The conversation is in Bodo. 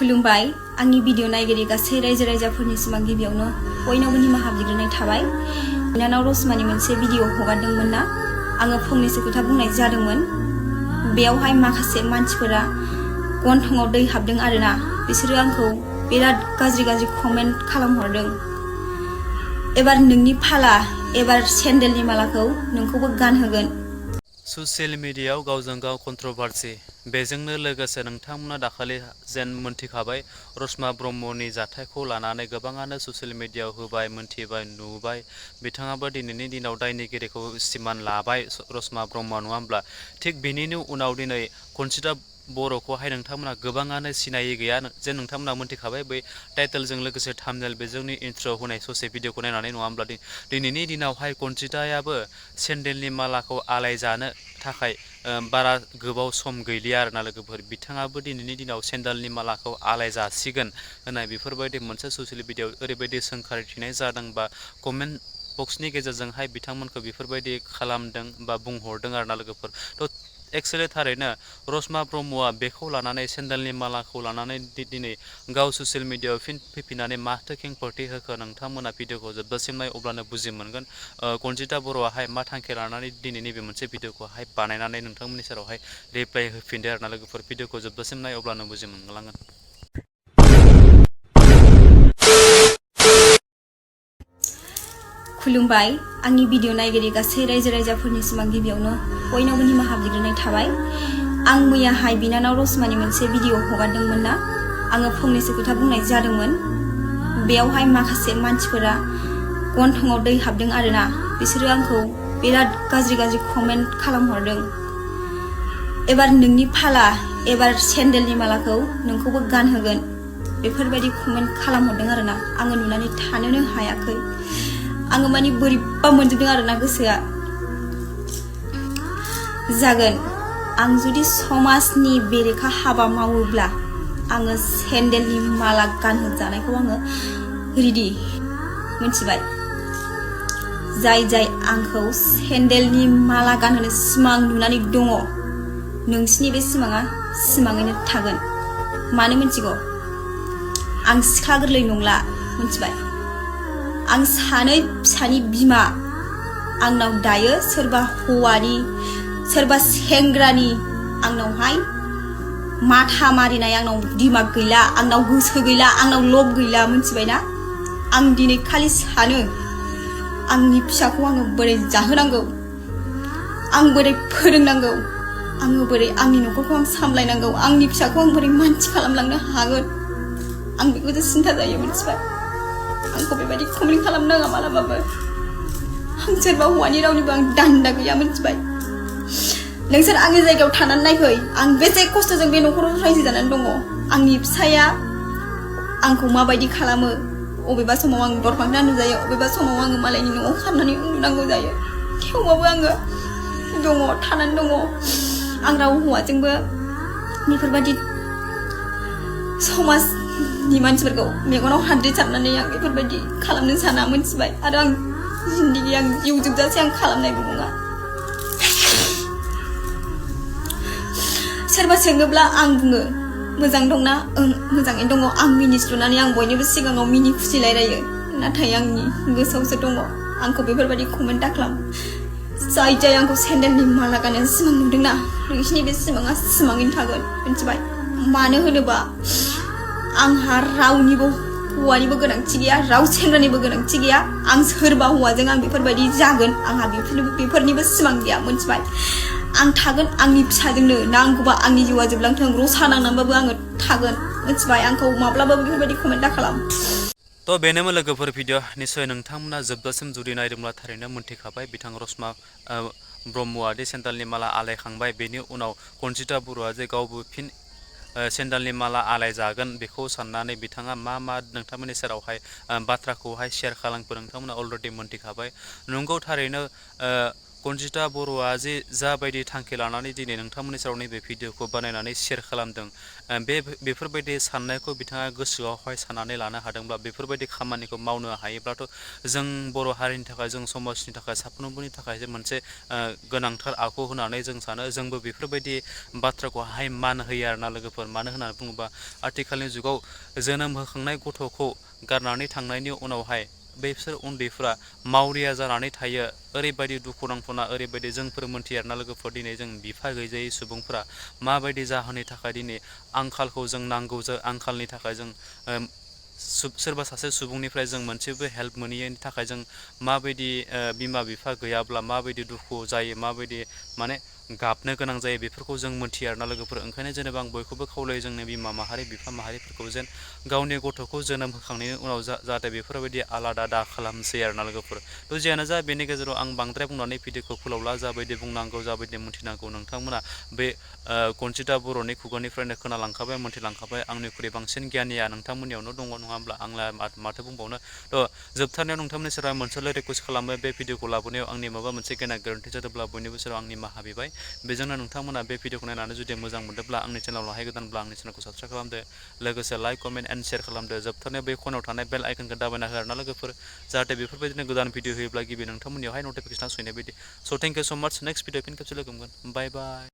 खुलुमबाय आंनि भिडिअ नायगिरि गासै रायजो राजाफोरनिसिम आं गिबियावनो बयनावबो निमाहा बिग्रोनाय थाबाय। बिनानाव रसमानि मोनसे भिडिअ हगारदोंमोन ना, आङो फंनैसो खोथा बुंनाय जादोंमोन। बेयावहाय माखासे मानसिफोरा गन्थंआव दै हाबदों आरोना, बिसोरो आंखौ बिराद गाज्रि कमेन्ट खालामहरदों। एबार नोंनि फाला, एबार सेन्देलनि मालाखौ नोंखौबो गानहोगोन। ससियेल मिडियायाव गावजों गाव कन्ट्रभार्सि, बेजोंनो लोगोसे नोंथांमोना दाखालि जेन मोनथिखाबाय रशमा ब्रह्मनि जाथायखौ लानानै गोबाङानो ससियेल मिडियायाव होबाय, मोनथिबाय, नुबाय। बिथाङाबो दिनैनि दिनाव दायनिगिरिखौ सिमान लाबाय रशमा ब्रह्म, नङा होमब्ला? थिग बेनिनो उनाव दिनै कनजिता बर'खौहाय नोंथांमोना गोबाङानो सिनायै गैया, जे नोंथांमोना मोनथिखाबाय बै टाइटेलजों लोगोसे थाम्बनेल बेजोंनि इन्ट्र' होनाय ससे भिडिअखौ नायनानै, नङा होमब्ला? दिनैनि दिनावहाय कनजितायाबो सेन्देलनि मालाखौ आलायजानो थाखाय बारा गोबाव सम गैलिया आरोना लोगोफोर। बिथाङाबो दिनैनि दिनाव सेन्देलनि मालाखौ आलाय जासिगोन होननाय बेफोरबायदि मोनसे ससियेल मिडियायाव ओरैबायदि सोंखारिथिनाय जादों बा कमेन्ट बक्सनि गेजेरजोंहाय बिथांमोनखौ बेफोरबायदि खालामदों बा बुंहरदों आरोना लोगोफोर। थ' एक्सुवेलि थारैनो रशमा ब्रह्मआ बेखौ लानानै, सेन्देलनि मालाखौ लानानै दिनै गाव ससियेल मिडियायाव फिन फैफिननानै माथो खेंफोरथि होखो, नोंथांमोना भिडिअखौ जोबजासिम नाय, अब्लानो बुजि मोनगोन कनजिता बर'आहाय मा थांखि लानानै दिनै नैबे मोनसे भिडिअखौहाय बानायनानै नोंथांमोननि सेरावहाय रिप्लाइ होफिनदो आरोना लोगोफोर। भिडिअखौ जोबजासिम नाय, अब्लानो बुजि मोनलांगोन। खुलुमबाय आंनि भिडिअ नायगिरि गासै रायजो राजाफोरनिसिम आं गिबियावनो बयनावबो निमाहा बिग्रोनाय थाबाय। आं मैयाहाय बिनानाव रसमानि मोनसे भिडिअ हगारदोंमोन ना, आङो फंनैसो खोथा बुंनाय जादोंमोन। बेयावहाय माखासे मानसिफोरा गन्थंआव दै हाबदों आरोना, बिसोरो आंखौ बिराद गाज्रि कमेन्ट खालामहरदों। एबार नोंनि फाला, एबार सेन्देलनि मालाखौ नोंखौबो गानहोगोन, बेफोरबायदि कमेन्ट खालामहरदों आरोना। आङो नुनानै थानोनो हायाखै। आङो माने बोरैबा मोनजोबदों आरोना गोसोआ। जागोन, आं जुदि समाजनि बेरेखा हाबा मावोब्ला आङो सेन्देलनि माला गानहोजानायखौ आङो रेडि, मिथिबाय? जाय आंखौ सेन्देलनि माला गानहोनो सिमां नुनानै दङ, नोंसिनि बे सिमाङा सिमाङैनो थागोन। मानो मिथिगौ? आं सिख्ला गोरलै नंला, मिथिबाय? आं सानै फिसानि बिमा। आंनाव दायो सोरबा हौवानि, सोरबा सेंग्रानि आंनावहाय माथा मारिनाय आंनाव दिमाग गैला, आंनाव गोसो गैला, आंनाव लब गैला, मिथिबायना? आं दिनै खालि सानो आंनि फिसाखौ आङो बोरै जाहोनांगौ, आं बोरै फोरोंनांगौ, आङो बोरै आंनि न'खरखौ आं सामलायनांगौ, आंनि फिसाखौ आं बोरै मानसि खालामलांनो हागोन, आं बेखौसो सिन्था जायो, मिथिबाय? आंखौ बेबायदि कमेन्ट खालामनाङा मालाबाबो। आं सोरबा हौवानि रावनिबो आं दान्दा गैया, मिथिबाय? नोंसोर आंनि जायगायाव थानानै नायफै, आं बेसे खस्थ'जों बे न'खराव रायजो जानानै दङ। आंनि फिसाया आंखौ माबायदि खालामो, अबेबा समाव आं दरफांना नुजायो, अबेबा समाव आङो मालायनि न'आव खारनानै उन्दुनांगौ जायो। थेवबाबो आङो दङ, थानानै दङ। आं राव हौवाजोंबो बेफोरबायदि समाजनि मानसिफोरखौ मेगनाव हाद्रि सारनानै आं बेफोरबायदि खालामनो साना, मिथिबाय? आरो आं जिन्दगि, आं जिउ जोबजासे आं खालामनायबो नङा। सोरबा सोङोब्ला आं बुङो मोजां दंना? ओं, मोजाङै दङ। आं मिनिस्लुनानै आं बयनिबो सिगाङाव मिनि खुसि रायलायो, नाथाय आंनि गोसोआवसो दङ। आंखौ बेफोरबायदि कमेन्ट दाखालाम। जाय आंखौ सेन्देलनि माला गाननो सिमां नुदोंना, नोंसिनि बे सिमाङा सिमाङैनो थागोन, मिथिबाय? मानो होनोबा आंहा रावनिबो हौवानिबो गोनांथि गैया, राव सेंग्रानिबो गोनांथि गैया। आं सोरबा हौवाजों आं बेफोरबायदि जागोन, आंहा बेफोरनिबो सिमां गैया, मिथिबाय? आं थागोन आंनि फिसाजोंनो, नांगौबा आंनि जिउआ जोबलांथों, रसा नांनानैबाबो आङो थागोन, मिथिबाय? आंखौ माब्लाबाबो बेफोरबायदि कमेन्ट दाखालाम। थ' बेनोमोन लोगोफोर भिडिअ। निस्सय नोंथांमोना जोबजासिम जुदि नायदोंब्ला थारैनो मोनथिखाबाय बिथां रशमा ब्रह्मआ दि सेन्देलनि माला आलायखांबाय, बेनि उनाव कनजिता बर'आ जे गावबो फिन सेन्देलनि माला आलाय जागोन बेखौ साननानै बिथाङा मा नोंथांमोननि सेरावहाय बाथ्राखौहाय शेयार खालामखो, नोंथांमोना अलरेडि मोनथिखाबाय। नंगौ, थारैनो कनजिता बर'आ जे जाबायदि थांखि लानानै दिनै नोंथांमोननि सेराव नैबे भिडिअखौ बानायनानै शेयार खालामदों, बेफोरबायदि साननायखौ बिथाङा गोसोआवहाय साननानै लानो हादोंब्ला, बेफोरबायदि खामानिखौ मावनो हायोब्लाथ' जों बर' हारिनि थाखाय, जों समाजनि थाखाय, साफ्रोमबोनि थाखाय मोनसे गोनांथार आखु होननानै जों सानो। जोंबो बेफोरबायदि बाथ्राखौहाय मान होयो आरोना लोगोफोर। मानो होननानै बुङोबा आथिखालनि जुगाव जोनोम होखांनाय गथ'खौ गारनानै थांनायनि उनावहाय बैसोर उन्दैफ्रा मावरिया जानानै थायो। ओरैबायदि दुखु नांथावना, ओरैबायदि जोंफोर मोनथियो आरोना लोगोफोर। दिनै जों बिफा गैजायै सुबुंफोरा माबायदि जाहोननि थाखाय दिनै आंखालखौ जों नांगौ, आंखालनि थाखाय जों सोरबा सासे सुबुंनिफ्राय जों मोनसेबो हेल्प मोनैनि थाखाय जों माबायदि बिमा बिफा गैयाब्ला माबायदि दुखु जायो, माबायदि माने गाबनो गोनां जायो, बेफोरखौ जों मोनथियो आरोना लोगोफोर। ओंखायनो जेनेबा आं बयखौबो खावलायो, जोंनि बिमा माहारि, बिफा माहारिफोरखौ जेन गावनि गथ'खौ जोनोम होखांनायनि उनाव जाहाथे बेफोरबायदि आलादा दा खालामसै आरोना लोगोफोर। थ' जियानो जा, बेनि गेजेराव आं बांद्राय बुंनानै भिडिअखौ फोलावला। जाबायदि बुंनांगौ, जाबायदि मोनथिनांगौ नोंथांमोना बे कनजिता बर'नि खुगानिफ्रायनो खोनालांखाबाय, मोनथिलांखाबाय। आंनिख्रुइ बांसिन गियानिया नोंथांमोननियावनो दङ, नङा होमब्ला? आंलाय माथो बुंबावनो। थ' जोबथारनायाव नोंथांमोननि सेराव मोनसेल' रिकुवेस्ट खालामो, बे भिडिअखौ लाबोनायाव आंनि माबा मोनसे गेना गोरोन्थि जादोंब्ला बयनिबो सेराव आंनि निमाहा बिबाय। बेजोंनो नोंथांमोना बे भिडिअखौ नायनानै जुदि मोजां मोनदोंब्ला, आंनि चेनेलावहाय गोदानब्ला आंनि चेनेलखौ साबस्क्राइब खालामदो, लोगोसे लाइक, कमेन्ट एन्ड शेयार खालामदो। जोबथारनायाव बे खनायाव थानाय बेल आइकनखौ दाबायना हो आरोना लोगोफोर, जाहाथे बेफोरबायदिनो गोदान भिडिअ होयोब्ला गिबि नोंथांमोननियावहाय नटिफिकेसना सहैनाय बायदि। स' थेंक इउ स' माच। नेक्स्ट भिडिअ फिन खेबसे लोगो मोनगोन। बाय बाय।